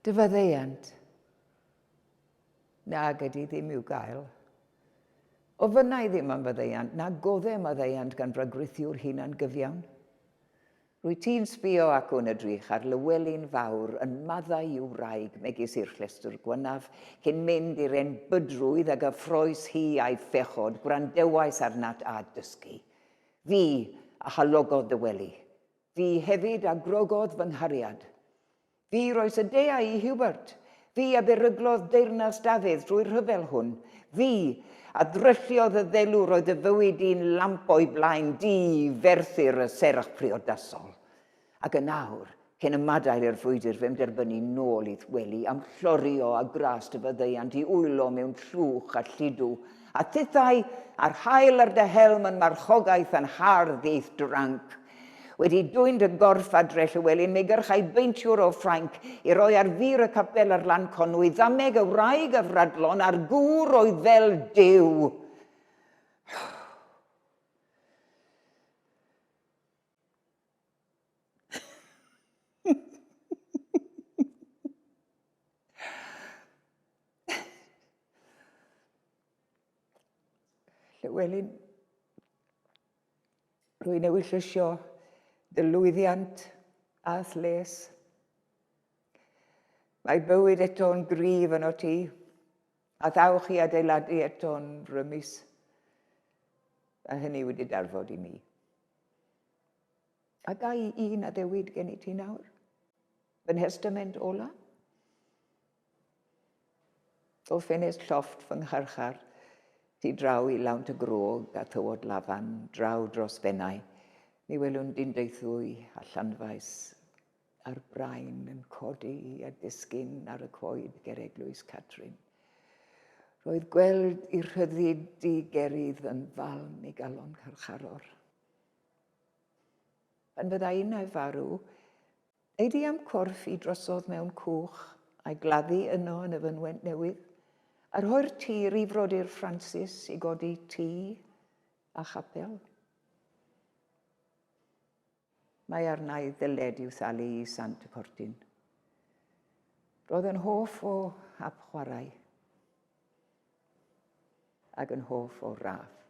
Dy faddeuant. Nag ydy ddim i'w gael. Ofynna i ddim am faddeuant, na godde maddeuant gan fragrithiwr hunan gyfiawn. Rwy ti'n sbio acw yn y drych ar Lywelyn Fawr yn maddau i'w wraig megis i'r llestr gwynaf, cyn mynd i'r enbydrwydd ag a ffroes hi a'i phechod, gwrandewais arnat a dysgu. Fi a halogodd dy wely. Fi hefyd a grogodd fy nghariad. Fi roes y deau i Hubert. Fi a beryglodd deyrnas Dafydd drwy'r rhyfel hwn. Fi a ddrylliodd y ddelw roedd dy fywyd di'n lamp o'i blaen di i ferthyr y serch priodasol. Ac yn awr, cyn ymadael i'r frwydr fe'm derbyni nôl i'th wely, a'm llorio â gras dy faddeuant i wylo mewn llwch a lludw, a thithau a'r haul ar dy helm yn marchogaeth a'n hardd i'th dranc. Wedi dwyn dy gorff adre, Llywelyn, mi gyrchai beintiwr o Ffrainc i roi ar fur y capel ar lan Conwy ddameg y wraig afradlon a'r gŵr oedd fel Duw. Llywelyn, Rwy'n ewyllysio dy lwyddiant a'th les. Mae bywyd eto'n gryf yno ti, a ddawch i adeiladu eto'n rymus. A hynny wedi darfod i mi. A ga i un addewid gen i ti nawr? Fy nhestament ola? O ffenest llofft fy ngharchar, tu draw i lawnt y grog a thywod lafan, draw dros Fenai, mi welwn Dindaethwy a Llanfaes a'r brain yn codi a disgyn ar y coed ger Eglwys Catrin. Roedd gweld i rhyddid di gerydd yn falm i galon carcharor. Pan fydda innau farw, Ei di a'm corff i drosodd mewn cwch, a'i gladdu yno yn y fynwent newydd, a rhoi'r tir i frodyr Francis i godi tŷ a chapel. Mae arna i ddyled i'w thalu i Sant y Cortyn. Roedd yn hoff o hap chwarae ac yn hoff o raff.